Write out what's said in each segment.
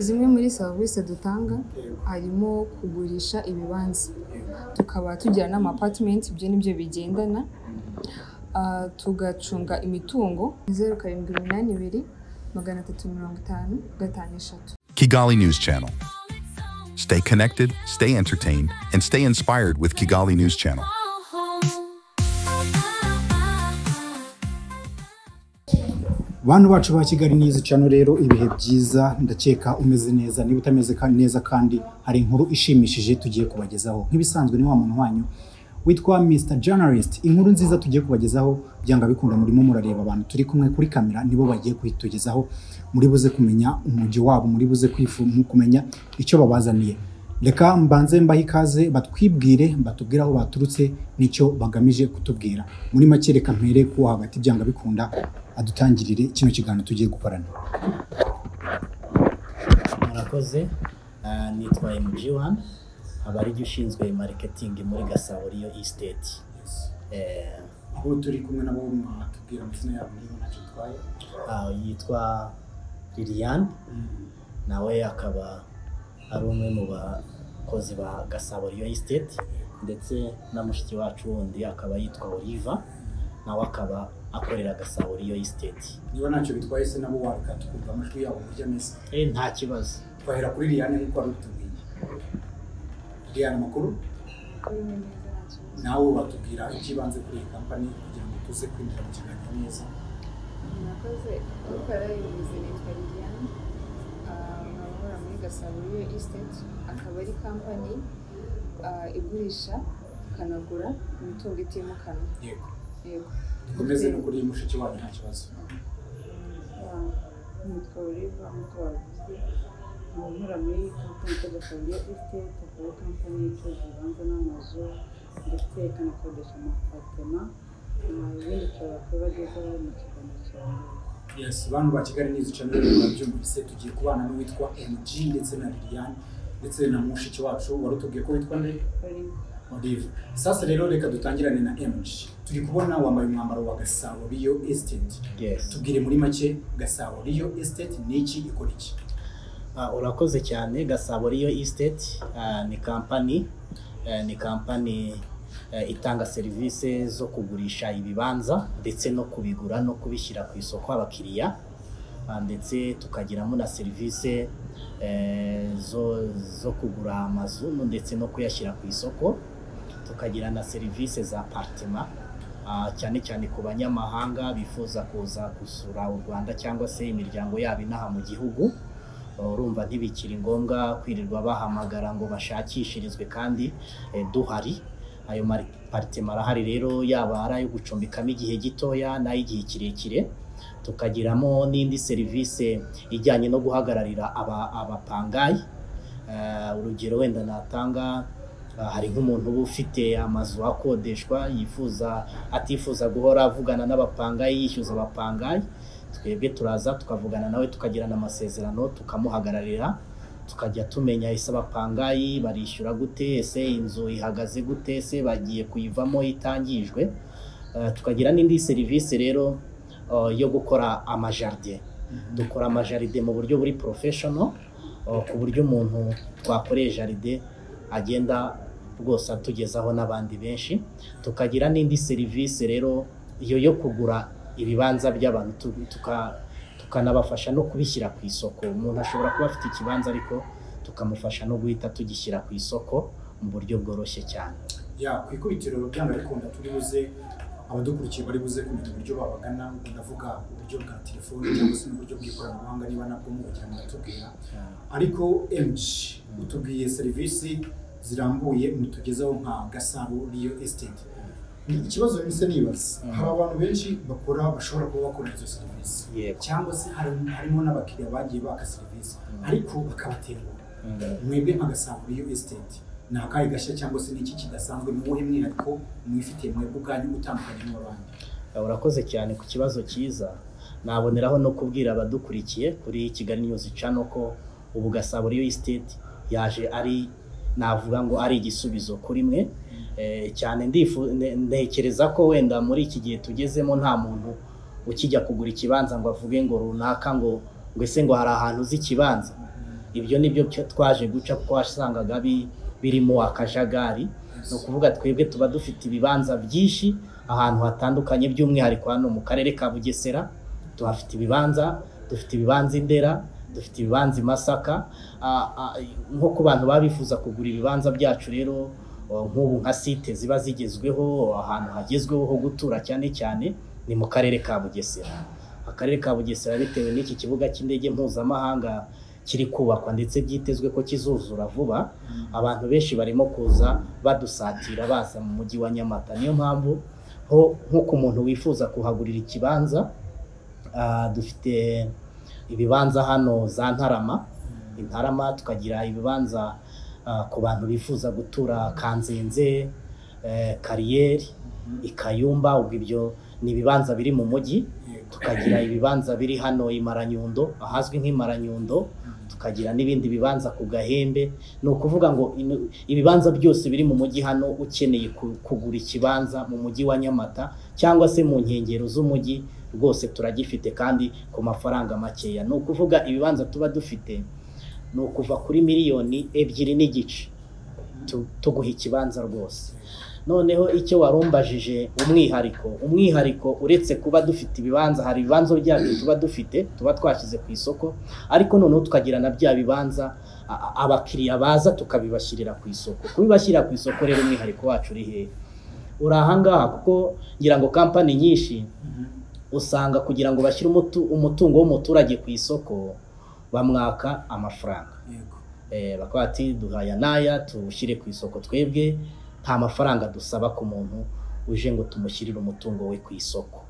Zimwe muri serivisi dutanga harimo kugurisha ibibanza, tukaba tugira n'ama apartment, ibyo nibyo bigendana, tugacunga imitungo. 0782 350 53. Kigali News Channel. Stay connected, stay entertained, and stay inspired with Kigali News Channel. Bantu bacu ba Kigali News Channel rero, ibihe byiza. Ndakeka umeze neza. Niba utameze neza kandi, hari inkuru ishimishije tugiye kubagezaho. Nk'ibisanzwe ni wa muntu wanyu witwa Mr Journalist. Inkuru nziza tugiye kubagezaho, byanga bikunda murimo murareba abantu turi kumwe kuri kamera, nibo bagiye kuyitugezaho. Muri buze kumenya umujyi wabo, muri buze kumenya icyo babazaniye. Reka mbanze mbahe ikaze, batwibwire, batubwire aho baturutse n'icyo bagamije kutubwira. Muri make, reka mpere kuwo hagati, byanga bikunda adutangirire kino kiganiro tugiye gukorana. Murakoze. Nitwa MG1, aba ari ushinzwe marketing muri Gasabo Real Estate. Aho turi kumwe nabo mwatubwira amazina yabo niba ntacyo bitwaye? Yitwa Liliane, nawe akaba ari umwe mu bakozi ba Gasabo Real Estate, ndetse na mushiki wacu wundi akaba yitwa Oliva, nawe akaba akorera Gasabo Real Estate. Niba ntacyo bitwaye se, nabo wareka tukumva amajwi yabo uburyo ameze? Nta kibazo. Twahera kuri Liliane nk'uko wari utubwiye. Liliane, amakuru? Nawe watubwira iby'ibanze kuri iyi kampani kugira ngo tuze kwinjira mu kiganiro neza. Murakoze. Uko yarabivuze, nitwa Liliane, nkaba nkora muri Gasabo Real Estate, akaba ari kampani igurisha ikanagura imitungo itimukanwa. Yego. Dukomeze no kuri mushiki wanyu, nta kibazo. Nitwa Oliva nk'uko babivuze, nkaba nkora muri kampani yitwa Gasabo Real Estate, akaba ari kampani icuruza ibibanza n'amazu ndetse ikanakodesha ama apartment. Ibindi nshobora kubagezaho mu kiganiro kirambuye. Yes, bantu ba Kigali News Channel rero murabyumvise, tugiye kubana n'uwitwa MG ndetse na Liliane ndetse na mushiki wacu wari utubwiye ko witwa nde? Oliva. Olive. Sasa rero reka dutangirane na MG. Turi kubona wambaye umwambaro wa Gasabo Real Estate. Yes. Tubwire muri make, Gasabo Real Estate ni iki, ikora iki? Urakoze cyane. Gasabo Real Estate ni kampani itanga serivisi zo kugurisha ibibanza ndetse no kubigura no kubishyira ku isoko abakiriya, ndetse tukagiramo na serivisi zo kugura amazu ndetse no kuyashyira ku isoko. Tukagira na serivisi za apartment, cyane cyane ku banyamahanga bifuza kuza gusura u Rwanda cyangwa se imiryango yabo inaha mu gihugu. Urumva ntibikiri ngombwa kwirirwa bahamagara ngo bashakishirizwe kandi duhari. Ayo ma apartment arahari rero, yaba ari ayo gucumbikamo igihe gitoya n'ay'igihe kirekire. Tukagiramo n'indi serivisi ijyanye no guhagararira abapangayi. Urugero wenda natanga, hari nk'umuntu uba ufite amazu akodeshwa yifuza atifuza guhora avugana n'abapangayi, yishyuza abapangayi. Twebwe turaza tukavugana nawe, tukagirana amasezerano, tukamuhagararira, tukajya tumenya ese abapangayi barishyura gute, ese inzu ihagaze gute, ese bagiye kuyivamo itangijwe. Tukagira n'indi serivisi rero yo gukora ama jardin. Dukora ama jardin mu buryo buri professional, ku buryo umuntu twakoreye jardin agenda rwose atugezaho n'abandi benshi. Tukagira n'indi serivisi rero iyo yo kugura ibibanza by'abantu, tukanabafasha no kubishyira ku isoko. Umuntu ashobora kuba afite ikibanza, ariko tukamufasha no guhita tugishyira ku isoko mu buryo bworoshye cyane. Ya, ku ikubitiro byanga bikunda turi buze, abadukurikiye bari buze kumenya uburyo babagana. Ubwo ndavuga uburyo bwa telefoni cyangwa se n'uburyo bw'ikoranabuhanga, niba nabwo mubugira muratubwira. Ariko MG, utubwiye serivisi zirambuye mutugezaho nka Gasabo Real Estate. Ni ikibazo mise nibaza, hari abantu benshi bakora, bashobora kuba bakora izo serivisi, cyangwa se harimo n'abakiriya bagiye baka serivisi ariko bakabatenguha. Mwebwe nka Gasabo Real Estate ni akahe gashya cyangwa se ni iki kidasanzwe, ni uwuhe mwihariko mwifitiye mwebwe ubwanyu utandukanye n'uw'abandi? Urakoze cyane ku kibazo cyiza. Naboneraho no kubwira abadukurikiye kuri Kigali News Channel ko ubu Gasabo Real Estate yaje ari, navuga ngo ari igisubizo kuri mwe. Cyane ntekereza ko wenda muri iki gihe tugezemo nta muntu ukijya kugura ikibanza ngo avuge ngo runaka ngo ese ngo hari ahantu uzi ikibanza. Ibyo nibyo twaje guca, kuko wasangaga birimo akajagari. Ni ukuvuga twebwe tuba dufite ibibanza byinshi ahantu hatandukanye, by'umwihariko hano mu karere ka Bugesera tuhafite ibibanza, dufite ibibanza i Ndera, dufite ibibanza i Masaka. Nko ku bantu baba bifuza kugura ibibanza byacu rero, nk'ubu nka site ziba zigezweho, ahantu hagezweho ho gutura cyane cyane ni mu karere ka Bugesera. Akarere ka Bugesera bitewe n'iki kibuga cy'indege mpuzamahanga kiri kubakwa ndetse byitezwe ko kizuzura vuba, abantu benshi barimo kuza badusatira baza mu mujyi wa Nyamata. Niyo mpamvu ho nko ku muntu wifuza kuhagurira ikibanza, dufite ibibanza hano za Ntarama, Intarama, tukagira ibibanza ku bantu bifuza gutura Kanzenze, Kariyeri, i Kayumba. Ubwo ibyo ni ibibanza biri mu mujyi. Tukagira ibibanza biri hano i Maranyundo, ahazwi nk'i Maranyundo, tukagira n'ibindi bibanza ku Gahembe. Ni ukuvuga ngo ibibanza byose biri mu mujyi hano, ukeneye kugura ikibanza mu mujyi wa Nyamata cyangwa se mu nkengero z'umujyi, rwose turagifite kandi ku mafaranga makeya. Ni ukuvuga ibibanza tuba dufite ni ukuva kuri 2.5 miliyoni tuguha ikibanza rwose. Noneho icyo warumbajije, umwihariko uretse kuba dufite ibibanza, hari ibibanza byacu tuba dufite tuba twashyize ku isoko, ariko noneho tukagira na bya bibanza abakiriya baza tukabibashyirira ku isoko. Kubibashyirira ku isoko rero, umwihariko wacu uri hehe? Uri ahangaha, kuko ngira ngo kampani nyinshi usanga kugira ngo bashyire umutungo w'umuturage ku isoko bamwaka amafaranga. Bakaba bati duhaya n'aya tuwushyire ku isoko. Twebwe nta mafaranga dusaba ku muntu uje ngo tumushyirire umutungo we ku isoko.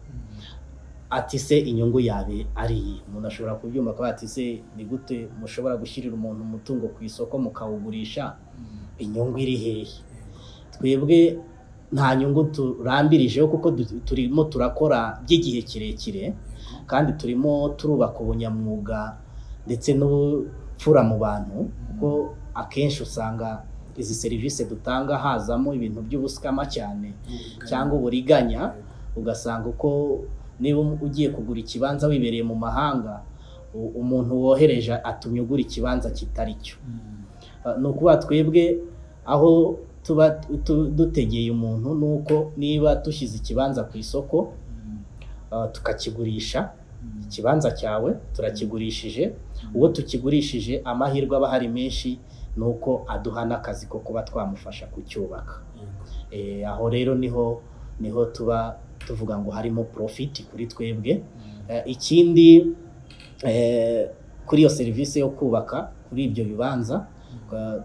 Ati se inyungu yabe ari iyi? Umuntu ashobora kubyumva akaba ati se ni gute mushobora gushyirira umuntu umutungo ku isoko mukawugurisha, inyungu iri hehe? Twebwe nta nyungu turambirijeho, kuko turimo turakora by'igihe kirekire kandi turimo turubaka ubunyamwuga ndetse n'ubupfura mu bantu, kuko akenshi usanga izi serivisi dutanga hazamo ibintu by'ubuscammer cyane cyangwa uburiganya. Ugasanga uko niba ugiye kugura ikibanza wibereye mu mahanga, umuntu wohereje atumye ugura ikibanza kitari cyo. Ni ukuvuga twebwe aho tuba dutegeye umuntu ni uko niba dushyize ikibanza ku isoko, tukakigurisha, ikibanza cyawe turakigurishije, uwo tukigurishije amahirwe aba ahari menshi ni uko aduha n'akazi ko kuba twamufasha kucyubaka. Aho rero niho tuba tuvuga ngo harimo profit kuri twebwe. Ikindi kuri iyo serivisi yo kubaka kuri ibyo bibanza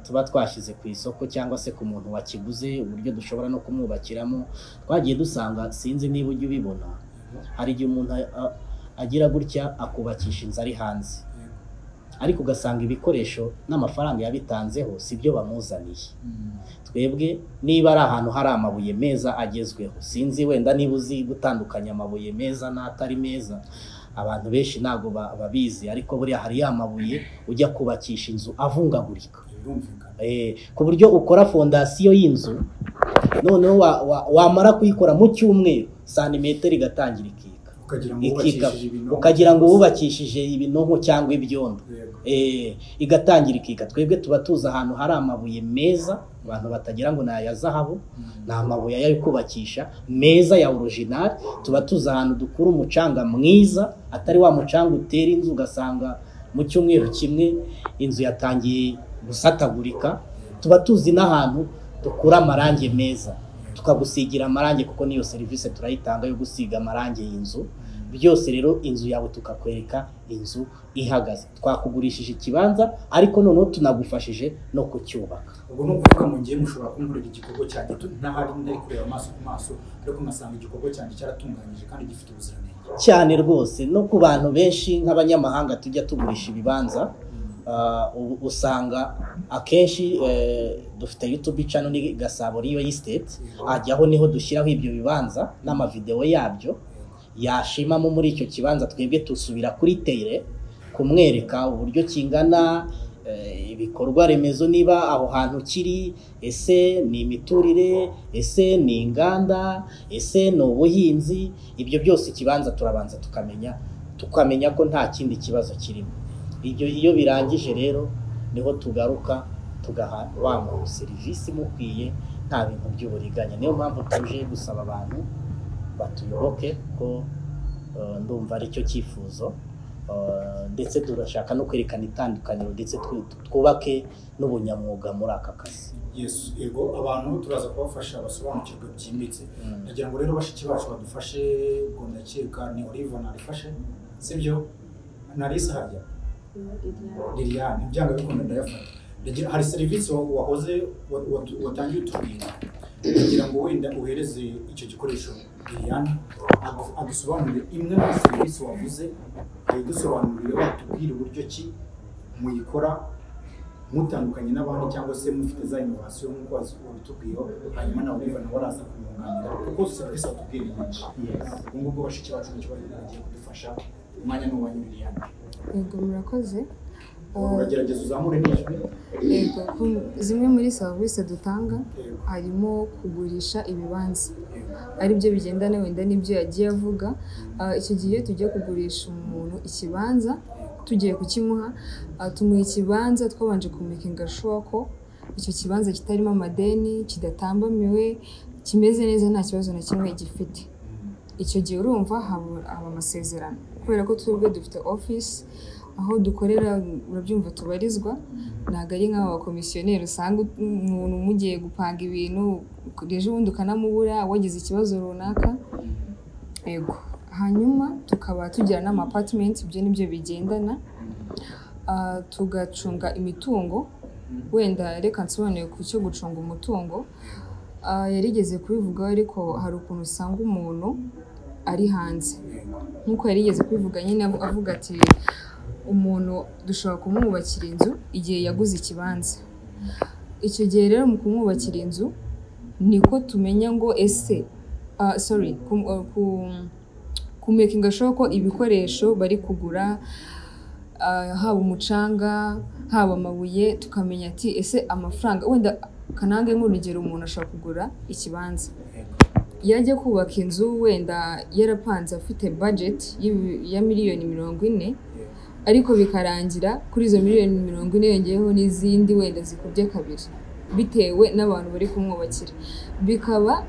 tuba twashyize ku isoko cyangwa se ku muntu wakiguze, uburyo dushobora no kumwubakiramo, twagiye dusanga, sinzi niba ujya ubibona, hari igihe umuntu agira gutya akubakisha inzu ari hanze, ariko ugasanga ibikoresho n'amafaranga yabitanzeho si byo bamuzaniye. Twebwe niba ari ahantu hari amabuye meza agezweho, sinzi wenda niba uzi gutandukanya amabuye meza n'atari meza, abantu benshi ntabwo babizi, ariko buriya hari ya mabuye ujya kubakisha inzu avungagurika. Birumvikana. Ku buryo ukora fondasiyo y'inzu, noneho wamara kuyikora mu cyumweru, santimetero igatangira ikika. Ukagira ngo Ikika, wubakishije ibinonko. Ukagira ngo wubakishije ibinonko cyangwa ibyondo. Igatangira ikika. Twebwe tuba tuzi ahantu hari amabuye meza, abantu batagira ngo ni aya zahabu, ni amabuye yo kubakisha meza ya original. Tuba tuzi ahantu dukura umucanga mwiza, atari wa mucanga utera inzu ugasanga mu cyumweru kimwe inzu yatangiye gusatagurika. Tuba tuzi n'ahantu dukura amarangi meza, tukagusigira amarangi, kuko n'iyo serivisi turayitanga yo gusiga amarangi y'inzu. Byose rero inzu yawe tukakwereka inzu ihagaze. Twakugurishije ikibanza, ariko noneho tunagufashije no kucyubaka. Ubwo ni ukuvuga ngo ngiye mushobora kunkorera igikorwa cyanjye ntahari, ntari kureba amaso ku maso, ariko ngasanga igikorwa cyanjye cyaratunganyije kandi gifite ubuziranenge. Cyane rwose. No ku bantu benshi nk'abanyamahanga tujya tugurisha ibibanza, usanga akenshi dufite YouTube channel ni Gasabo Real Estate, ajyaho niho dushyiraho ibyo bibanza n'amavideo yabyo. Yashimamo muri icyo kibanza, twebwe tusubira kuri terrain kumwereka uburyo kingana, ibikorwa remezo niba aho hantu kiri, ese ni imiturire, ese ni inganda, ese ni ubuhinzi. Ibyo byose ikibanza turabanza tukamenya ko nta kindi kibazo kirimo. Ibyo iyo birangije rero Niho tugaruka tugaha wa muntu serivisi imukwiye, nta bintu by'uburiganya. Niyo mpamvu tuje gusaba abantu batuyoboke, ko ndumva aricyo cyifuzo. Ndetse turashaka no kwerekana itandukaniro, ndetse twubake n'ubunyamwuga muri aka kazi. Yes, yego, abantu turaza kubafasha basobanukirwe byimbitse. Ndagira ngo rero bashiki bacu badufashe. Ubwo ndakeka ni Olive narifashe, sibyo? Narisa harya Liliane, ibyanga bikunda ndayafata. Ndagira hari serivisi wahoze watangiye utubwira, kugira ngo wenda uhereze icyo gikoresho Liliane adusobanurire imwe muri serivisi wavuze, ayidusobanurire, watubwire uburyo ki muyikora mutandukanye n'abandi cyangwa se mufite za innovation nk'uko wabitubwiyeho. Hanyuma nawe Olive nawe araza kumwunganira, kuko serivisi watubwiye ni nyinshi. Ubwo ngubwo bashiki bacu nicyo bagiye kudufasha. Umwanya ni uwanyu, Liliane. Yego, murakoze. Uragerageza uzamure n'ijwi. Yego, zimwe muri serivisi dutanga harimo kugurisha ibibanza, aribyo bigendana wenda n'ibyo yagiye avuga. Icyo gihe tugiye kugurisha umuntu ikibanza, tugiye kukimuha, tumuha ikibanza twabanje kumakinga sure ko icyo kibanza kitarimo amadeni, kidatambamiwe, kimeze neza, nta kibazo na kimwe gifite. Icyo gihe urumva haba amasezerano, kubera ko twebwe dufite office aho dukorera, urabyumva, tubarizwa. Ntabwo ari nk'aba bakomisiyoneri usanga umuntu mugiye gupanga ibintu, ejo bundi ukanamubura wagize ikibazo runaka. Yego, hanyuma tukaba tugira n'ama apartment, ibyo nibyo bigendana. Tugacunga imitungo. Wenda reka nsobanure ku cyo gucunga umutungo. Yarigeze kubivugaho, ariko hari ukuntu usanga umuntu ari hanze, nk'uko yarigeze kubivuga nyine, avuga ati umuntu dushobora kumwubakira inzu igihe yaguze ikibanza. Icyo gihe rero mu kumwubakira inzu niko tumenya ngo ese, sorry, kumakinga sure ko ibikoresho bari kugura, haba umucanga, haba amabuye, tukamenya ati ese amafaranga, wenda kanange nk'urugero, umuntu ashobora kugura ikibanza, yajya kubaka inzu wenda yarapanze afite budget ya miliyoni 40, ariko bikarangira kuri izo miliyoni 40 yongeyeho n'izindi wenda zikubye kabiri, bitewe n'abantu bari kumwubakira. Bikaba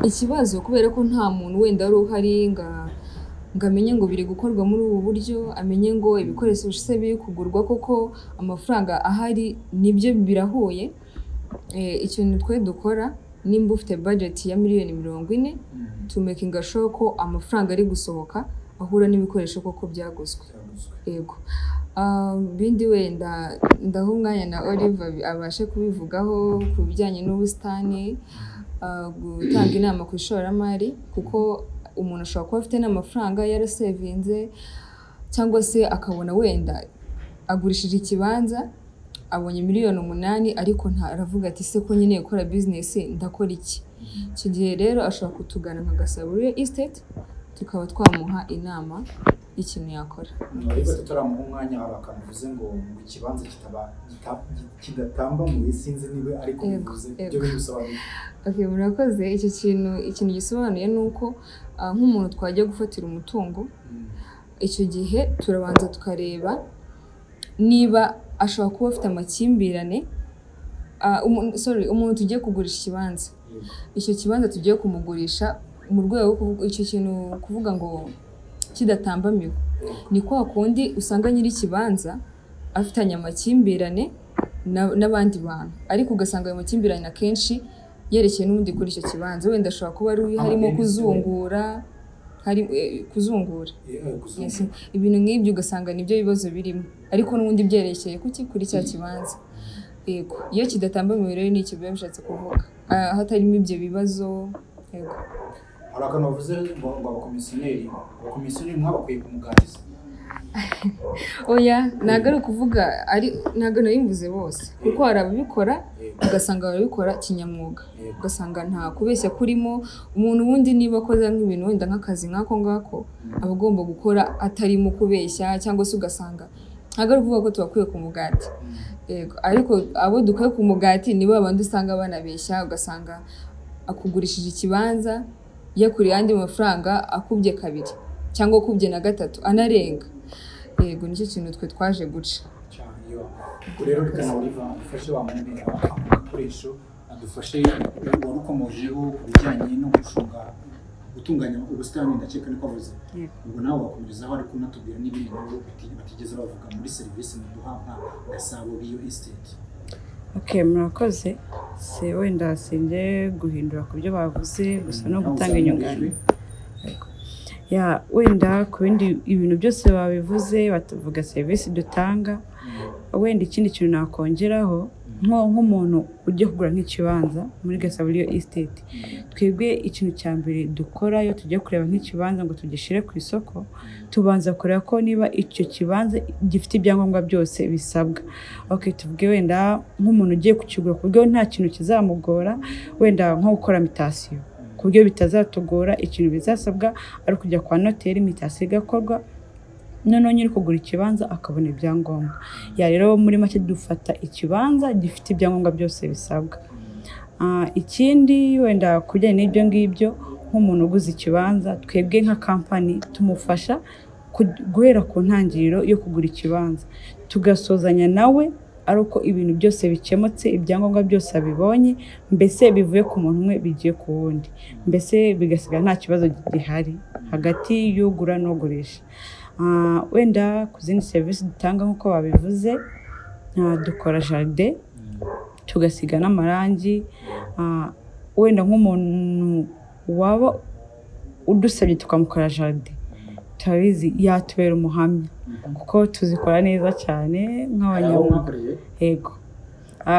ikibazo kubera ko nta muntu wenda wari uhari ngo amenye ngo biri gukorwa muri ubu buryo, amenye ngo ibikoresho se biri kugurwa koko amafaranga ahari nibyo birahuye. Ikintu twe dukora, nimba ufite budget ya miliyoni 40, tumakinga sure ko amafaranga ari gusohoka ahura n'ibikoresho koko byaguzwe. Yego. Bindi wenda ndaha umwanya na Olive abashe kubivugaho ku bijyanye n'ubusitani, gutanga inama ku ishoramari, kuko umuntu ashobora kuba afite n'amafaranga yarasevinze, cyangwa se akabona wenda agurishije ikibanza abonye miliyoni 8, ariko aravuga ati se ko nkeneye gukora bizinesi ndakora iki? Icyo gihe rero ashobora kutugana nka Gasabo Real Estate, tukaba twamuha inama y'ikintu yakora. Ariko tutaramuha umwanya, hari akantu uvuze ngo ikibanza kidatambamiye, sinzi niba ariko bivuze ibyo bisobanuye. Okay, murakoze. Icyo kintu, ikintu gisobanuye ni uko nk'umuntu twajya gufatira umutungo, icyo gihe turabanza tukareba niba ashobora kuba afite amakimbirane. Sorry, umuntu tugiye kugurisha ikibanza, icyo kibanza tugiye kumugurisha, mu rwego rwo kuvuga icyo kintu, kuvuga ngo kidatambamiwe, ni kwa kundi usanga nyiri ikibanza afitanye amakimbirane n'abandi bantu, ariko ugasanga ayo makimbirane akenshi yerekeye n'ubundi kuri icyo kibanza. Wenda ashobora kuba ari harimo Amadeni se? Kuzungura, hari kuzungura. Kuzungura. Yes, ibintu nk'ibyo ugasanga nibyo bibazo birimo, ariko n'ubundi byerekeye kuki? Kuri cya kibanza. Yego, iyo kidatambamiwe rero ni icyo biba bishatse kuvuga, hatarimo ibyo bibazo. Yego. Hari akantu bavuze ngo abakomisiyoneri mwabakwiye kumuganiriza. Oya, ntabwo ari ukuvuga, ari ntabwo nabivuze bose, kuko hari ababikora ugasanga barabikora kinyamwuga, ugasanga nta kubeshya kurimo. Umuntu wundi niba akoze nk'ibintu wenda nk'akazi nk'ako ngako, aba agomba gukora atarimo kubeshya, cyangwa se ugasanga ntabwo ari ukuvuga ko tubakwiye ku mugati. Yego, ariko abo dukwiye ku mugati ni ba bandi usanga banabeshya, ugasanga akugurishije ikibanza yakuriye andi mafaranga akubye kabiri cyangwa akubye na gatatu anarenga. Yego, nicyo kintu twe twaje guca. Cyane. Oliver. Ubwo rero reka na Oliver adufashe wa muntu ako gakoresho, adufashe warukomojeho ku bijyanye no gucunga, gutunganya ubusitani, ndakeka niko avuze. Yego. Ubwo nawe wakomerezaho, ariko unatubwira n'ibindi nabo batigeze bavuga muri serivisi muduha nka Gasabo Real Estate. Okay, murakoze. Se wenda sinjye guhindura ku byo bavuze, gusa no Nawe gutanga uzamura inyunganizi. ijwi. Ya, wenda ku bindi ibintu byose babivuze, batavuga serivisi dutanga. Wenda ikindi kintu nakongeraho, nk'umuntu ugiye kugura nk'ikibanza muri Gasabo Real Estate, twebwe ikintu cya mbere dukora iyo tugiye kureba nk'ikibanza ngo tugishyire ku isoko, tubanza kureba ko niba icyo kibanza gifite ibyangombwa byose bisabwa. Okay, tuvuge wenda nk'umuntu ugiye kukigura, ku buryo nta kintu kizamugora, wenda nko gukora mutation, ku buryo bitazatugora. Ikintu bizasabwa ari ukujya kwa noteri, mutation igakorwa, noneho nyiri kugura ikibanza akabona ibyangombwa. Ya, rero muri make dufata ikibanza gifite ibyangombwa byose bisabwa. Ikindi wenda ku bijyanye n'ibyo ngibyo, nk'umuntu uguze ikibanza, twebwe nka kampani tumufasha guhera ku ntangiriro yo kugura ikibanza, tugasozanya nawe ari uko ibintu byose bikemutse, ibyangombwa byose abibonye, mbese bivuye ku muntu umwe bigiye ku wundi, mbese bigasigara nta kibazo gihari hagati y'ugura n'ugurisha. Wenda ku zindi serivisi dutanga nk'uko babivuze, dukora jardin, tugasiga n'amarangi. Wenda nk'umuntu waba udusabye tukamukora jardin, turabizi yatubera umuhamya kuko tuzikora neza cyane Hari abo nk'abanyamwuga. mwakoreye? Yego.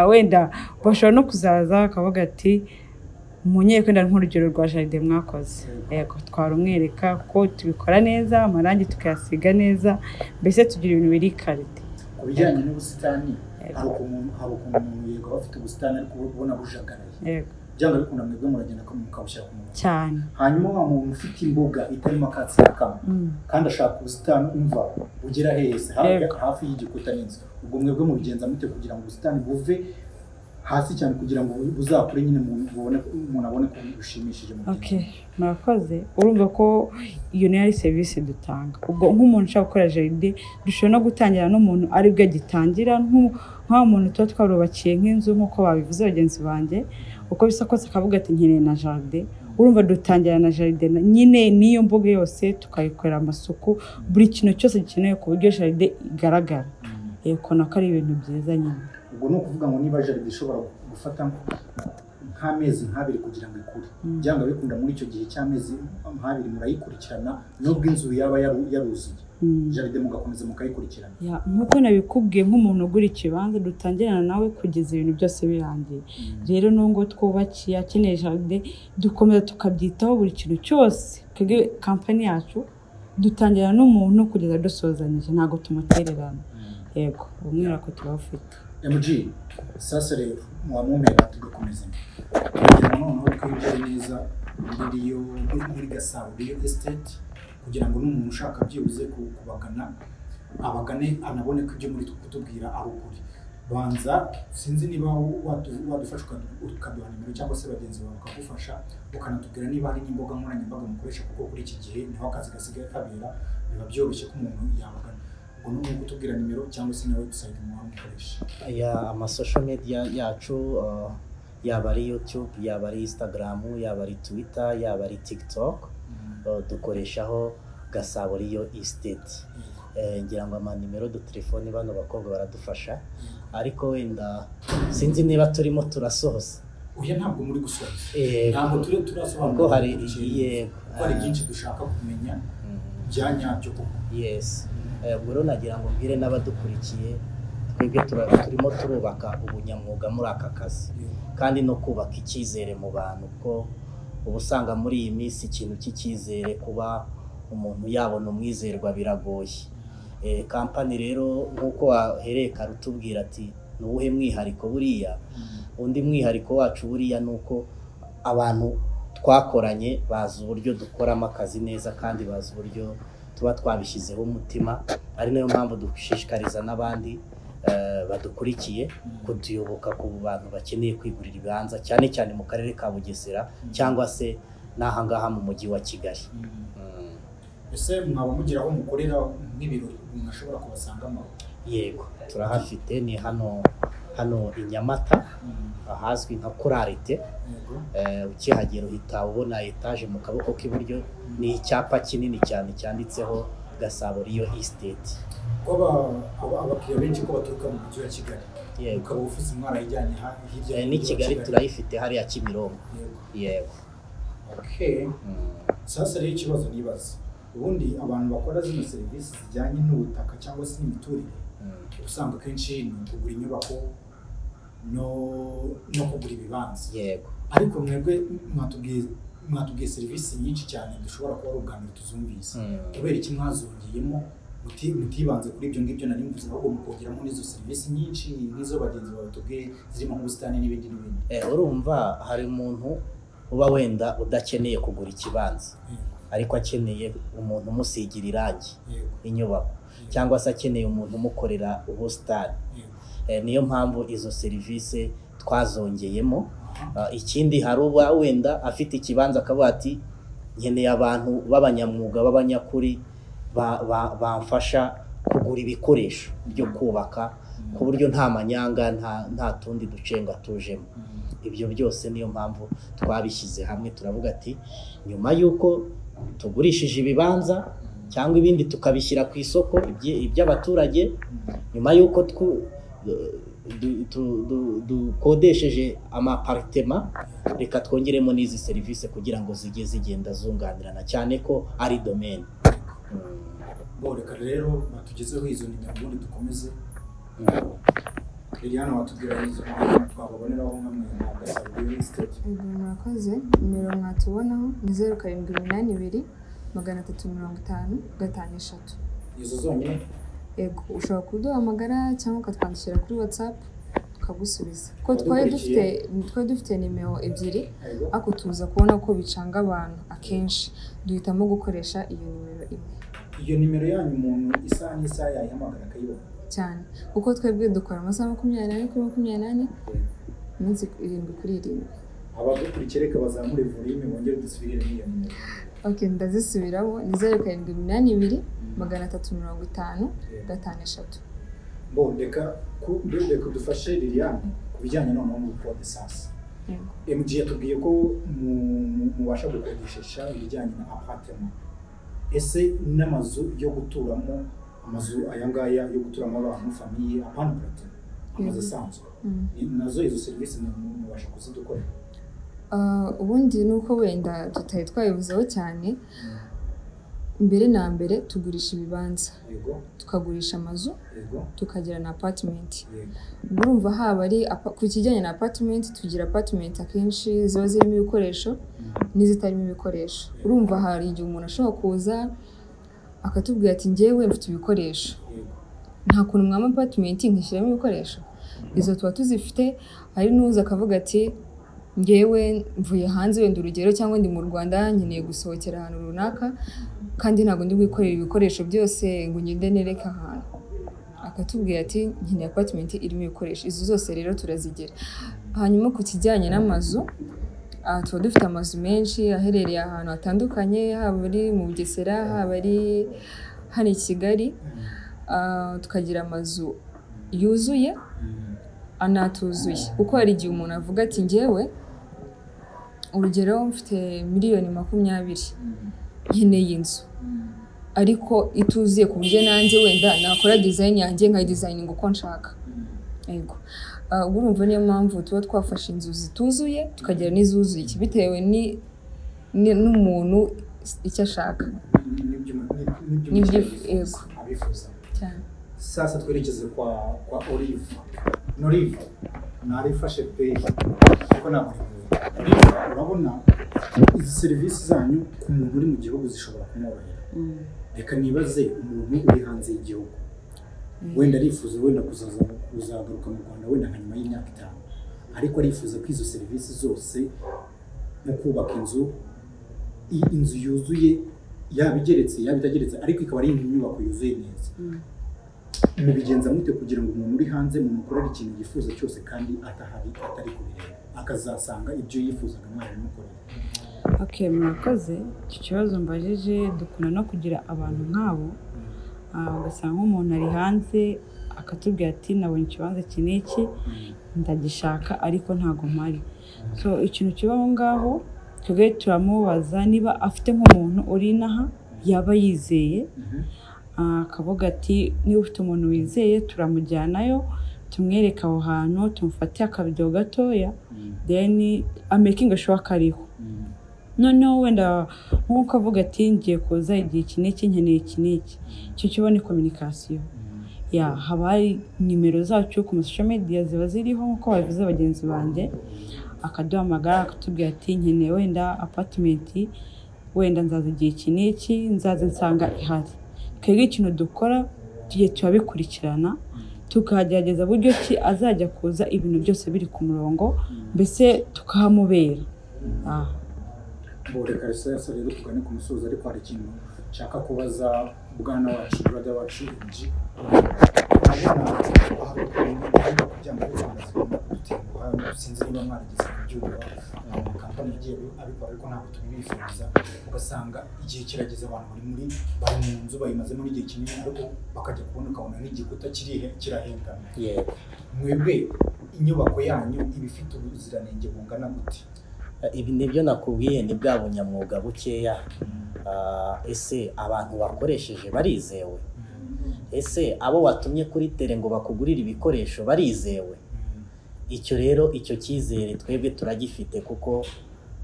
Wenda bashobora no kuzaza bakavuga ati munyereke wenda nk'urugero rwa jardin mwakoze. Yego, twarumwereka ko tubikora neza, amarangi tukayasiga neza, mbese tugira ibintu biri qualité. Ku bijyanye n'ubusitani, hari ukuntu umuntu yego aba afite ubusitani ariko ubona bujagaraye. Byanga bikunda mwebwe muragenda mukabushyira ku murongo. Cyane. Hanyuma wa muntu ufite imbuga itarimo akatsi na kamwe kandi ashaka ubusitani, umva bugera hese hafi, hafi y'igikuta n'inzu, ubwo mwebwe mubigenza mute kugira ngo ubusitani buve hasi cyane, kugira ngo buzakure nyine umuntu abone ko bushimishije mu Okay, murakoze. Urumva ko iyo niyo ari serivisi dutanga. Ubwo nk'umuntu ushaka gukora jardin, dushobora no gutangira n'umuntu aribwo agitangira, nk'aho umuntu tuba twarubakiye nk'inzu nk'uko babivuze bagenzi banjye, uko bisa kose akavuga ati nkeneye na jardin. Urumva dutangira na jardin nyine, n'iyo mbuga yose tukayikorera amasuku, buri kintu cyose gikenewe ku buryo jardin igaragara. Yego, nako ari ibintu byiza nyine. Ubwo ni ukuvuga ngo niba jardin ishobora gufata nk'amezi nk'abiri kugira ngo ikure, byanga bikunda muri icyo gihe cy'amezi nk'abiri murayikurikirana, nubwo inzu yaba yaruzuye, jardin mugakomeza mukayikurikirana? Ya, nk'uko nabikubwiye, nk'umuntu ugura ikibanza dutangirana nawe kugeza ibintu byose birangiye. Rero nubwo twubakiye akeneye jardin, dukomeza tukabyitaho buri kintu cyose. Twebwe kampani yacu dutangira n'umuntu kugeza dusozanyije, ntabwo tumutererana. Yego, umwihariko turawufite. MG, sasa rero mwamumpera tugakomeza kugira ngo noneho twinjire neza muri Gasabo Real Estate, kugira ngo n'umuntu ushaka byibuze kubagana abagane, anabone ko ibyo muri kutubwira ari ukuri. Banza sinzi niba wadufasha ukaduha nimero, cyangwa se bagenzi bawe bakagufasha, ukanatubwira niba hari n'imbuga nkoranyambaga mukoresha, kuko kuri iki gihe niho akazi gasigaye kabera, biba byoroshye ko umuntu yabagana. Ubwo ni ukutubwira nimero cyangwa se na website muba mukoresha. Aya ama social media yacu, yaba ari YouTube, yaba ari Instagram, yaba ari Twitter, yaba ari TikTok, dukoreshaho Gasabo Real Estate. Ngira ngo amanimero de telefone bano bakobwa baradufasha, ariko wenda sinzi niba turimo turasoza. Oya, ntabwo muri gusoza. Ntabwo turi turasobanura Kuko hari ikintu, kuko hari byinshi dushaka kumenya bya nyabyo koko. Yes. Ubwo rero nagira ngo mbwire n'abadukurikiye, twebwe turimo turubaka ubunyamwuga muri aka kazi kandi no kubaka icyizere mu bantu, ko uba usanga muri iyi minsi ikintu cy'icyizere, kuba umuntu yabona umwizerwa biragoye. Kampani rero nk'uko wahereye kare utubwira ati ni uwuhe mwihariko, buriya undi mwihariko wacu buriya ni uko abantu twakoranye bazi uburyo dukoramo akazi neza, kandi bazi uburyo tuba twabishyizeho umutima, ari nayo mpamvu dushishikariza n'abandi badukurikiye kutuyoboka ku bantu bakeneye kwigurira ibibanza, cyane cyane mu karere ka Bugesera cyangwa se n'aha ngaha mu mujyi wa Kigali. Ese mwaba mugira aho mukorera nk'ibiro umuntu ashobora kubasangamo? Yego, turahafite, ni hano i Nyamata, ahazwi nka Kurarite. Ukihagera uhita ubona etaje mu kaboko k'iburyo, ni icyapa kinini cyane cyanditseho Gasabo Real Estate. Ko abakiriya benshi ko baturuka mu mujyi wa Kigali, ukaba ufite mwarayijyanye hirya Ni y'umujyi wa Kigali turayifite hariya Kimironko. Yego. Okay. Sasa rero ikibazo nibaza, ubundi abantu bakora zino serivisi zijyanye n'ubutaka cyangwa se n'imiturire, usanga akenshi ni ukugura inyubako no kugura ibibanza. Ariko mwebwe mwatubwiye serivisi nyinshi cyane, dushobora kuba ari ubwa mbere tuzumvise. Kubera iki mwazongeyemo, mutibanze kuri ibyo ngibyo nari mvuze, ahubwo mukongeramo n'izo serivisi nyinshi nk'izo bagenzi bawe batubwiye, zirimo nk'ubusitani n'ibindi n'ibindi? Urumva hari umuntu uba wenda udakeneye kugura ikibanza, ariko akeneye umuntu umusigira irangi inyubako, cyangwa se akeneye umuntu umukorera ubusitani. Niyo mpamvu izo serivisi twazongeyemo. Ikindi, hari uba wenda afite ikibanza akavuga ati nkeneye abantu b'abanyamwuga b'abanyakuri bamfasha kugura ibikoresho byo kubaka, ku buryo nta manyanga, nta tundi ducenga tujemo. Ibyo byose niyo mpamvu twabishyize hamwe, turavuga ati nyuma y'uko tugurishije ibibanza cyangwa ibindi tukabishyira ku isoko iby'abaturage, nyuma y'uko dukodesheje amaparitema, reka twongeremo n'izi serivisi kugira ngo zijye zigenda zunganirana, cyane ko ari domaine. Bo reka rero batugezeho izo nimero, ubundi dukomeze. Liliane, watubwira izo nimero twababoneraho nka mwe nka Gasabo Real Estate? Yego, murakoze. Nimero mwatubonaho ni 0782 350 53. Izo zonyine? Yego, ushobora kuduhamagara cyangwa ukatwandikira kuri WhatsApp tukagusubiza, ko twari dufite nimero ebyiri, ariko tuza kubona ko bicanga abantu akenshi, duhitamo gukoresha iyo nimero imwe. Iyo nimero yanyu umuntu isaha n'isaha yayihamagara akayibona? Cyane, kuko twebwe dukora amasaha 24 kuri 24, iminsi 7 kuri 7. Abadukurikiye reka bazamure volume bongere dusubire n'iyo nimero. Okay, ndazisubiramo, ni 0782 350 53. Bo reka dufashe Liliane ku bijyanye noneho n'ubukode sasa. MG yatubwiye ko mubasha gukodesha ibijyanye na apartment. Ese n'amazu yo guturamo, amazu aya ngaya yo guturamo abantu famille, apana apartment, amazu asanzwe, nazo izo serivisi mubasha kuzidukorera? Ubundi nuko wenda tutari twabivuzeho cyane, mbere na mbere tugurisha ibibanza, tukagurisha amazu, tukagira na apartment. Urumva haba ari ku kijyanye na apartment, tugira apartment akenshi ziba zirimo ibikoresho n'izitarimo ibikoresho. Urumva hari igihe umuntu ashobora kuza akatubwira ati njyewe mfite ibikoresho, nta kuntu mwama apartment nkishyiramo ibikoresho, izo tuba tuzifite. Hari n'uza akavuga ati ngewe mvuye hanze wenda urugero, cyangwa ndi mu Rwanda nkeneye gusohokera ahantu runaka kandi ntabwo ndi gukorera ibikoresho byose ngo ngende nereke ahantu, akatubwira ati nkeneye apartment irimo ibikoresho. Izo zose rero turazigira. Hanyuma ku kijyanye n'amazu, tuba dufite amazu menshi aherereye ahantu hatandukanye, haba ari mu Bugesera, haba ari hano i Kigali. Tukagira amazu yuzuye anatuzuye, kuko hari igihe umuntu avuga ati ngewe urugero mfite 20 miliyoni nkeneye inzu ariko ituzuye, ku buryo nanjye wenda nakora design yanjye nkayidesigninga uko nshaka. Yego, urumva niyo mpamvu tuba twafashe inzu zituzuye tukagira n'izuzuye, bitewe n'umuntu icyo ashaka N'ibyo abifuza cyane. Sasa twerekeze kwa Olive. Olive narifashe pe, kuko ntabwo Olive, urabona izi serivisi zanyu ku muntu uri mu gihugu zishobora kumworohera. Reka nibaze, umuntu uri hanze y'igihugu wenda arifuza wenda kuzagaruka mu Rwanda wenda nka nyuma y'imyaka 5, ariko arifuza ko izo serivisi zose nko kubaka inzu, inzu yuzuye, yaba igeretse yaba itageretse, ariko ikaba ari inyubako yuzuye neza, mubigenza mute kugira ngo umuntu uri hanze mumukorere ikintu yifuza cyose kandi atahari, atari kubireba, akazasanga ibyo yifuzaga mwarabimukoreye? Okay, murakoze. Icyo kibazo mbajije, dukunda no kugira abantu nk'abo. Ugasanga nk'umuntu ari hanze akatubwira ati nabonye ikibanza iki n'iki ndagishaka ariko ntago mpari. So ikintu kiba aho ngaho, twebwe turamubaza niba afite nk'umuntu uri inaha yaba yizeye, akavuga ati niba ufite umuntu wizeye turamujyanayo, tumwereke aho hantu, tumufate akavidewo gatoya, then amakinga sure ko ariho. Noneho wenda nk'uko avuga ati ngiye kuza igihe iki n'iki, nkeneye iki n'iki, icyo kiba ni communication. Ya haba hari nimero zacu ku ma social media ziba ziriho nk'uko babivuze bagenzi banjye, akaduhamagara akatubwira ati nkeneye wenda apartment, wenda nzaza igihe iki n'iki, nzaza nsanga ihari. Twebwe ikintu dukora tugiye turabikurikirana, tukagerageza buryo ki azajya kuza ibintu byose biri ku murongo, mbese tukahamubera. Bo reka sasa rero tugane ku musozo, ariko hari ikintu nshaka kubaza bwana wacu, brother wacu MG. Urabona hari ukuntu ariko kugira ngo u Rwanda zigomba kudutenguha, sinzi niba mwarigeze kubyumva, amakampani yagiye abikora ariko ntabwo tubibifuriza. Ugasanga igihe kirageze abantu bari mu nzu bayimazemo n'igihe kinini, ariko bakajya kubona ukabona nk'igikuta kirahengamye. Yego. Mwebwe inyubako yanyu iba ifite ubuziranenge bungana gute? Ibi nibyo nakubwiye, ni bwa bunyamwuga bukeya. Ese abantu bakoresheje barizewe? Ese abo watumye kuri terrain ngo bakugurire ibikoresho barizewe? Icyo rero, icyo cyizere twebwe turagifite, kuko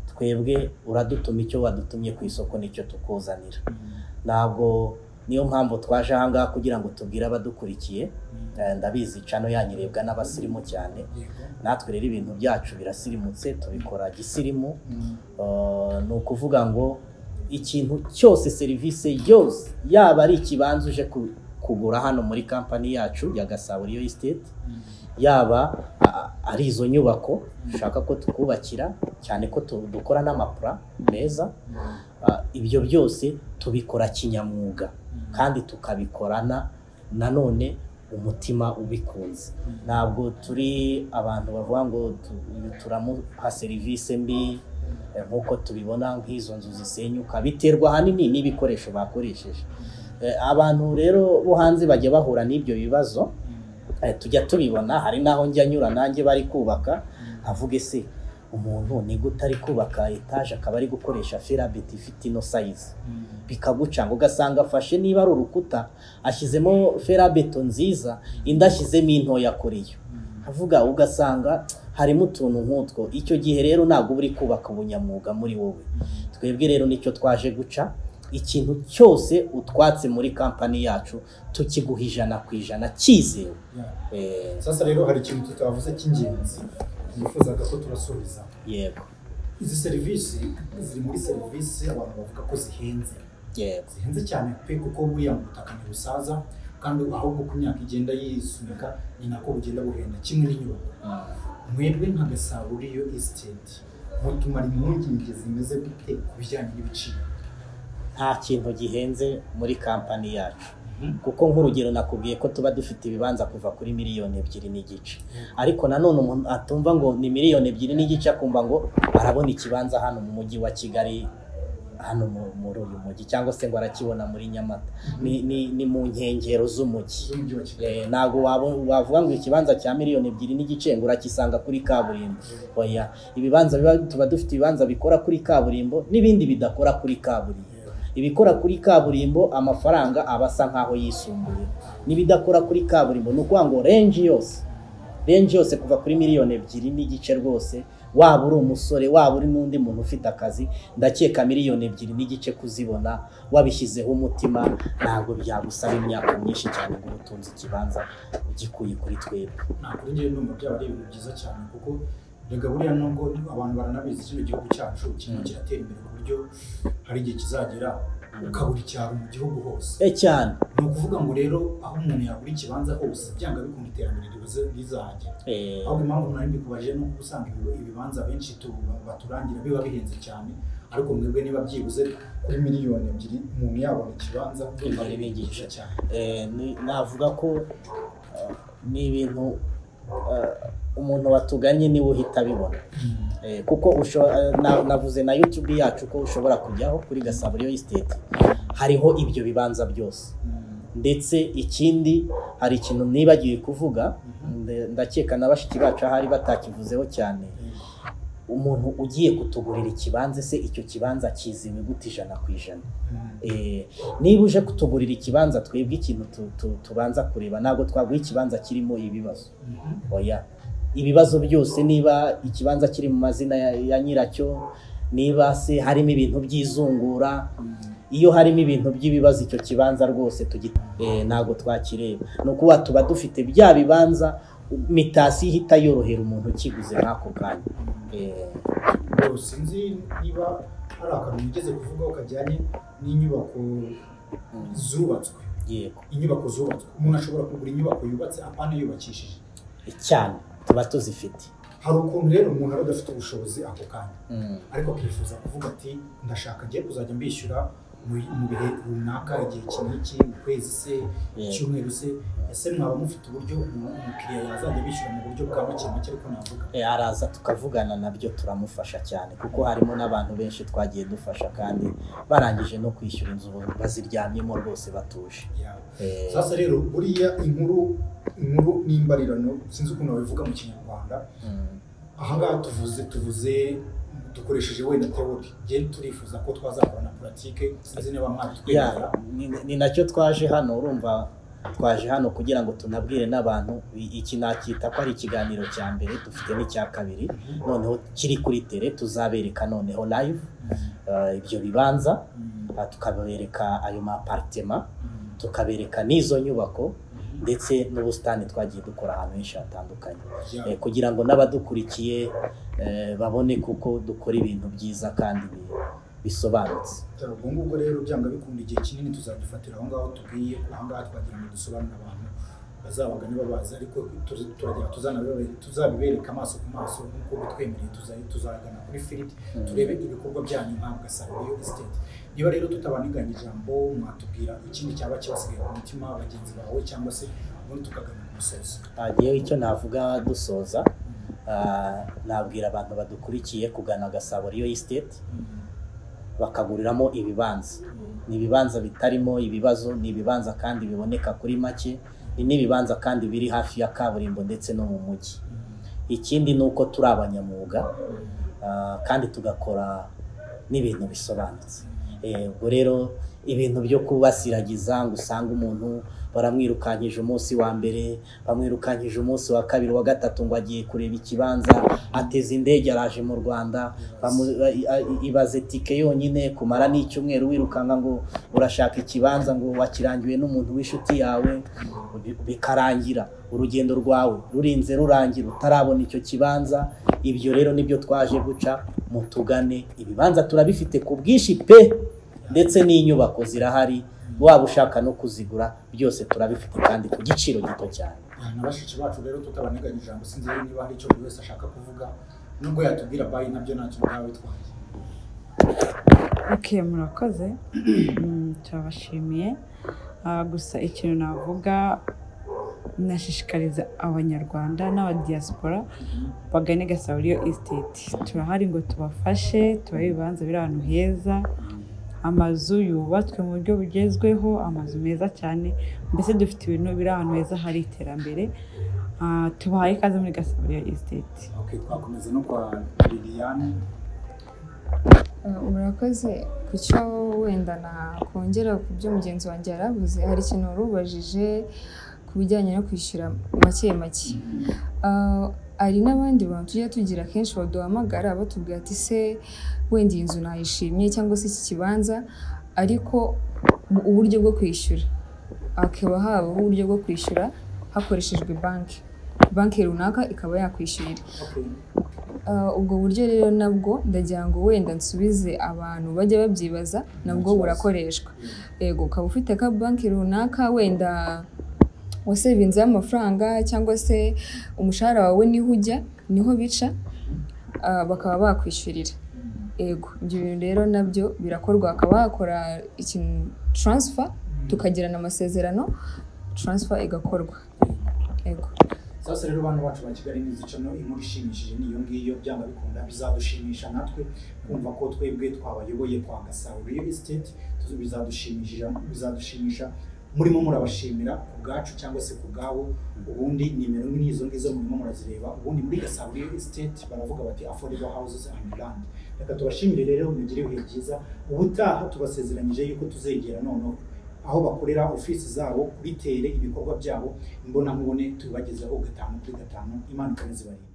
twebwe uradutuma, icyo wadutumye ku isoko nicyo tukuzanira. Ntabwo niyo mpamvu twaje aha ngaha kugira ngo tubwire abadukurikiye. Ndabizi channel yanyu irebwa n'abasirimu cyane. Natwe rero ibintu byacu birasirimutse, tubikora gisirimu. Ni ukuvuga ngo ikintu cyose, serivisi yose, yaba ari ikibanza uje kugura hano muri kampani yacu ya Gasabo Real Estate, yaba ari izo nyubako ushaka ko tukubakira, cyane ko dukora n'amaplan meza, ibyo byose tubikora kinyamwuga kandi tukabikorana nanone umutima ubikunze. Ntabwo turi abantu bavuga ngo uyu turamuha serivisi mbi, nk'uko tubibona nk'izo nzu zisenyuka biterwa ahanini n'ibikoresho bakoresheje. Abantu rero bo hanze bajya bahura n'ibyo bibazo, tujya tubibona. Hari n'aho njya nyura nanjye bari kubaka, nkavuga ese umuntu ni gute ari kubaka etaje akaba ari gukoresha fer à béton ifite ino size? Bikagucanga, ugasanga afashe niba ari urukuta ashyizemo fer à béton nziza, indi ashyizemo intoya kuri yo, avuga ugasanga harimo utuntu nk'utwo. Icyo gihe rero ntabwo uba uri kubaka ubunyamwuga muri wowe. Twebwe rero nicyo twaje guca. Ikintu cyose utwatse muri kampani yacu tukiguha 100% cyizewe. Sasa rero hari ikintu tutavuze cy'ingenzi nifuzaga ko turasubiza. Yego. Izi serivisi ziri muri serivisi abantu bavuga ko zihenze, zihenze cyane pe, kuko buriya mu butaka ntibusaza, kandi ahubwo uko imyaka igenda yisunika ni nako bugenda buhenda, kimwe n'inyubako. Mwebwe nka Gasabo Real Estate mutumara impungenge zimeze gute ku bijyanye n'ibiciro? Nta kintu gihenze muri kampani yacu, kuko nk'urugero nakubwiye ko tuba dufite ibibanza kuva kuri 2.5 miliyoni, ariko nanone umuntu atumva ngo ni 2.5 miliyoni akumva ngo arabona ikibanza hano mu mujyi wa Kigali, hano muri uyu mujyi, cyangwa se ngo arakibona muri Nyamata. Ni mu nkengero z'umujyi. Z'umujyi wa Kigali. Ntabwo wavuga ngo ikibanza cya 2.5 miliyoni ngo urakisanga kuri kaburimbo. Oya, ibibanza tuba dufite ibibanza bikora kuri kaburimbo n'ibindi bidakora kuri kaburimbo. Ibikora kuri kaburimbo amafaranga aba asa nkaho yisumbuye n'ibidakora kuri kaburimbo. Ni ukuvuga ngo range yose kuva kuri 2.5 miliyoni rwose, waba uri umusore, waba uri n'undi muntu ufite akazi, ndakeka 2.5 miliyoni kuzibona wabishyizeho umutima ntabwo byagusaba imyaka myinshi cyane ngo ube utunze ikibanza ugikuye kuri twebwe. Nta kuri njyewe ndumva byaba ari ibintu byiza cyane, kuko rega buriya nubwo abantu baranabizi, kino gihugu cyacu kirimo kiratera imbere ku buryo hari igihe kizagera ukabura icyaro mu gihugu hose. Cyane. Ni ukuvuga ngo rero aho umuntu yagura ikibanza hose, byanga bikunda iterambere rizahagera. Ahubwo impamvu nari mbikubajije ni uko usanga ibibanza benshi baturangira biba bihenze cyane, ariko mwebwe niba byibuze kuri 2 miliyoni umuntu yabona ikibanza, ndumva ari ibintu byiza cyane. Navuga ko ni ibintu umuntu watuganye niwe uhita abibona. Kuko navuze na YouTube yacu ko ushobora kujyaho kuri Gasabo Real Estate, hariho ibyo bibanza byose. Ndetse ikindi, hari ikintu nibagiwe kuvuga, ndakeka na bashiki bacu ahari batakivuzeho cyane. Umuntu ugiye kutugurira ikibanza, se icyo kibanza kiziwe gute 100%? Niba uje kutugurira ikibanza, twebwe ikintu tubanza kureba, ntabwo twaguha ikibanza kirimo ibibazo. Oya, ibibazo byose, niba ikibanza kiri mu mazina ya nyiracyo, niba se harimo ibintu by'izungura, iyo harimo ibintu by'ibibazo, icyo kibanza rwose ntabwo twakireba. Ni ukuvuga tuba dufite bya bibanza mutation ihita yorohera umuntu ukiguze nk'ako kanya. Ngo sinzi niba hari akantu wigeze kuvugaho kajyanye n'inyubako zubatswe. Yego. Inyubako zubatswe, umuntu ashobora kugura inyubako yubatse, apana yubakishije? Cyane, tuba tuzifite. Hari ukuntu rero umuntu aba adafite ubushobozi ako kanya, ariko akifuza kuvuga ati: "Ndashaka ngiye kuzajya mbishyura mu bihe runaka, igihe iki n'iki, mu kwezi se, icyumweru se." Ese mwaba mufite uburyo umukiriya yazajya bishyura mu buryo bwa make make, ariko navuga? Araza tukavugana, nabyo turamufasha cyane, kuko harimo n'abantu benshi twagiye dufasha kandi barangije no kwishyura inzu, baziryamyemo rwose batuje. Sasa rero buriya inkuru n'imbarirano, sinzi ukuntu babivuga mu Kinyarwanda. Ahangaha tuvuze dukoresheje wenda théorie, njye turifuza ko twazakora na pratique, sinzi niba mwabitwemerera. Ni nacyo twaje hano. Urumva twaje hano kugira ngo tunabwire n'abantu. Iki nakita ko ari ikiganiro cya mbere, dufite n'icya kabiri noneho kiri kuri terrain. Tuzabereka noneho live ibyo bibanza, tukabereka ayo ma appartement, tukabereka n'izo nyubako, ndetse n'ubusitani twagiye dukora ahantu henshi hatandukanye, kugira ngo n'abadukurikiye babone kuko dukora ibintu byiza kandi bisobanutse. Ubwo ngubwo rero byanga bikunda igihe kinini tuzagifatira aho ngaho tubwiye. Aha ngaha twagira ngo dusobanurire abantu bazabagane babazi, ariko turagira tuzabibereka amaso ku maso nk'uko bitwemereye. Tuzagana kuri field, turebe ibikorwa byanyu nka Gasabo Real Estate. Niba rero tutabaniganya ijambo, mwatubwira ikindi cyaba kibasigaye ku mutima, bagenzi bawe, cyangwa se ubundi tukagana ku musozi? Ngewe icyo navuga dusoza, nabwira abantu badukurikiye kugana Gasabo Real Estate bakaguriramo ibibanza. Ni ibibanza bitarimo ibibazo, ni ibibanza kandi biboneka kuri make, ni n'ibibanza kandi biri hafi ya kaburimbo ndetse no mu mujyi. Ikindi ni uko turi abanyamwuga, kandi tugakora n'ibintu bisobanutse. Ubwo rero ibintu byo kubasiragiza ngo usange umuntu baramwirukankije umunsi wa mbere, bamwirukankije umunsi wa kabiri, wa gatatu, ngo agiye kureba ikibanza, ateze indege araje mu Rwanda, ibaze tike yonyine, kumara n'icyumweru wirukanka ngo urashaka ikibanza, ngo wakirangiwe n'umuntu w'inshuti yawe, bikarangira urugendo rwawe rurinze rurangira utarabona icyo kibanza. Ibyo rero nibyo twaje guca. Mutugane, ibibanza turabifite ku bwinshi pe, ndetse n'inyubako zirahari, waba ushaka no kuzigura, byose turabifite kandi ku giciro gito cyane. Na bashiki bacu rero tutabaniganya ijambo, sinzi niba hari icyo buri wese ashaka kuvuga, nubwo yatubwira bye nabyo ntacyo byaba bitwaye. Ok, murakoze. Turabashimiye. Gusa ikintu navuga, nashishikariza Abanyarwanda n'abadiaspora bagane Gasabo Real Estate. Turahari ngo tubafashe, tubahe ibibanza biri ahantu heza, amazu yubatswe mu buryo bugezweho, amazu meza cyane. Mbese dufite ibintu biri ahantu heza hari iterambere. Tubahaye ikaze muri Gasabo Real Estate. Okay, twakomeza no kwa Liliane. Murakoze. Ku cyo wenda nakongera ku byo mugenzi wanjye yaravuze, hari ikintu wari ubajije ku bijyanye no kwishyura make make. Hari n'abandi bantu tujya tugira kenshi baduhamagara batubwira ati: "Se wenda iyi nzu nayishimye, cyangwa se iki kibanza, ariko uburyo bwo kwishyura?" Hakaba habaho uburyo bwo kwishyura hakoreshejwe banki runaka ikaba yakwishyurira. Ubwo buryo rero nabwo ndagira ngo wenda nsubize abantu bajya babyibaza, nabwo Nta kibazo. burakoreshwa. Yego, ukaba ufite ka banki runaka wenda wasevinzeho amafaranga, cyangwa se umushahara wawe niho ujya, niho bica, bakaba bakwishyurira. Yego, ibyo bintu rero nabyo birakorwa, hakaba hakora ikintu transfer, tukagirana amasezerano, transfer igakorwa. Yego. Sasa rero bana bacu ba Kigali News Channel, inkuru ishimishije ni iyo ngiyo. Byanga bikunda bizadushimisha natwe kumva ko twebwe twabayoboye kwa Gasabo Real Estate. Bizadushimisha. Murimo murabashimira ku bwacu cyangwa se ku bwabo. Ubundi nimero n'izo ngizo murimo murazireba. Ubundi muri Gasabo Real Estate baravuga bati affordable houses and land. Reka tubashimire rero, mugire ibihe byiza. Ubutaha tubasezeranyije yuko tuzegera noneho aho bakorera, ofisi zabo, kuri terrain, ibikorwa byabo imbonankubone, tubibagezaho gatanu kuri gatanu. Imana ikomeze ibarinde.